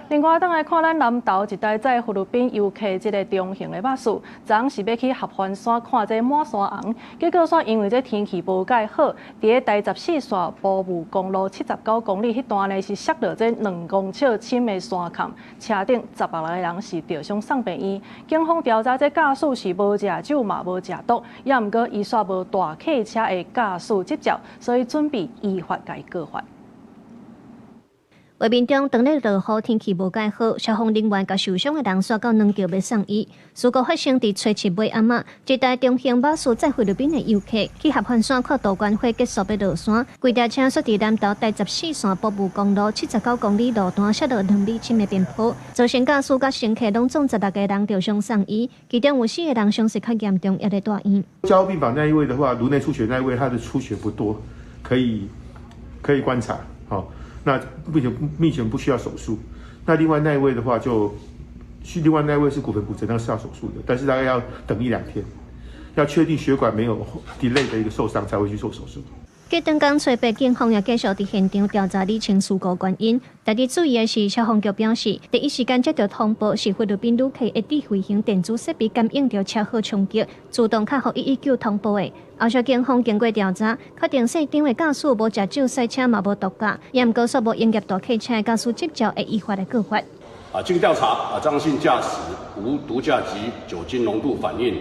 另外，轉來看咱南投一台載菲律賓遊客這个中型的巴士，昨昏是欲去合歡山看這滿山紅，結果煞因為這天氣無蓋好，佇咧台十四線埔霧公路79公里彼段呢，是摔落這2公尺深的山崁，車頂16個人是著傷送病院。警方調查，這駕駛是無食酒嘛無食毒，也毋過伊煞無大客車的駕駛執照，所以準備依法共伊告發。畫面中，當咧落雨，天氣無蓋好，消防人員共受傷的人徙到軟橋欲送醫。事故發生佇初七尾暗仔，一台中型巴士載菲律賓的遊客去合歡山看杜鵑花，結束欲落山，規台車煞佇南投台十四線埔霧公路79公里路段摔落2米深的邊坡，造成駕駛佮乘客攏總十六个人著傷送醫，其中有四个人傷勢較嚴重，猶咧住院。加護病房那一位的話，顱內出血那一位，他的出血不多，可以觀察，好。那目前不需要手術。那另外那一位的話就，另外那一位是骨盆骨折，那是要手術的，但是大概要等一兩天，要確定血管沒有 delay 的一個受傷，才會去做手術。隔頓工初八，警方也繼續佇現場調查釐清事故原因。特別注意的是，消防局表示，第一時間接到通報是菲律賓旅客的智慧型電子設備感應著車禍衝擊，自動敲予119通報的。後續警方經過調查，確定姓張的駕駛無食酒賽車嘛無毒駕，也毋過煞無營業大客車駕駛執照，會依法來告發。啊，經調查，啊張姓駕駛無毒駕及酒精濃度反應，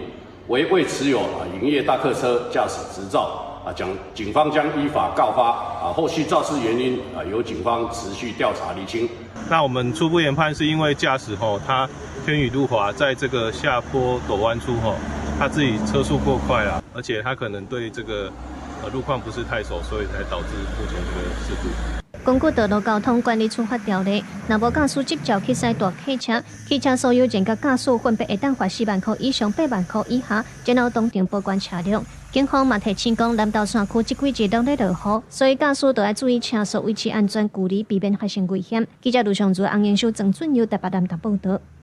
為未持有啊營業大客車駕駛執照。啊，將警方將依法告發。啊，後續肇事原因啊，由警方持續調查釐清。那我們初步研判是因為駕駛吼，他天雨路滑，在這個下坡陡彎處吼，他自己車速過快啦，而且他可能對這個路況不是太熟，所以才導致目前這個事故。根據道路交通管理處罰條例，若無駕駛執照去駛大客車，汽車所有人佮駕駛分別會當罰4萬箍以上8萬箍以下，然後當場保管車輛。警方嘛提醒講，南投山區這幾日攏咧落雨，所以駕駛都愛注意車速，維持安全距離，避免發生危險。記者盧尚祖、洪英秀、鄭俊佑台北南投報道。